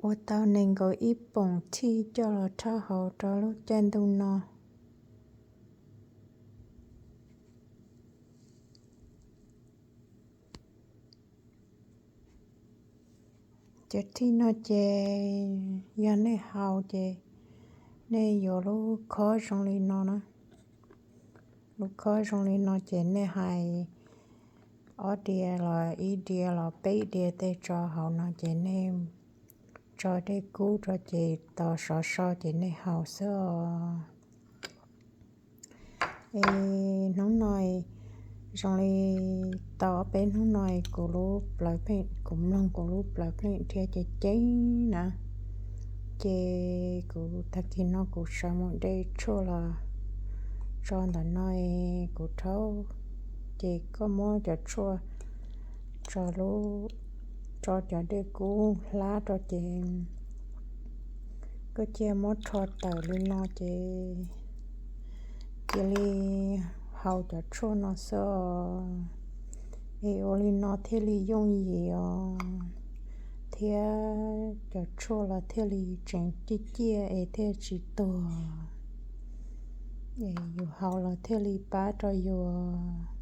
Ua tau nees nkaum ib poom thij coj los rhaub hauv rau lub caij ntuj no. Cov thij no ces yog nej haus ces nej yuav lub khob zoo li no na. Lub khob zoo li no ces nej hais ob diav los ib diav los peb diav tej tso hauv no ces nej tso dej kub rau ces tos sov so ces nej haus xwb os. Es hnub no zoo li tau ob peb hnub no kuv lub plawv pheej, kuv mloog kuv lub plawv pheej dhia ceev ceev na. Ces kuv tag kis no kuv sawv mus de tshuaj los tso ntawm no, kuv rhaub. Ces koj muab cov tshuaj tso lub, tso cov dej kub hlab rau ces koj cia muab rho tawm li no ces cia li haus cov tshuaj no xwb os. Es ua li no thiaj li yooj yim os, thiab cov tshuaj los thiaj li tseem ciaj ciaj es thiaj tsis tuag. Es yus haus los thiaj li pab rau yus.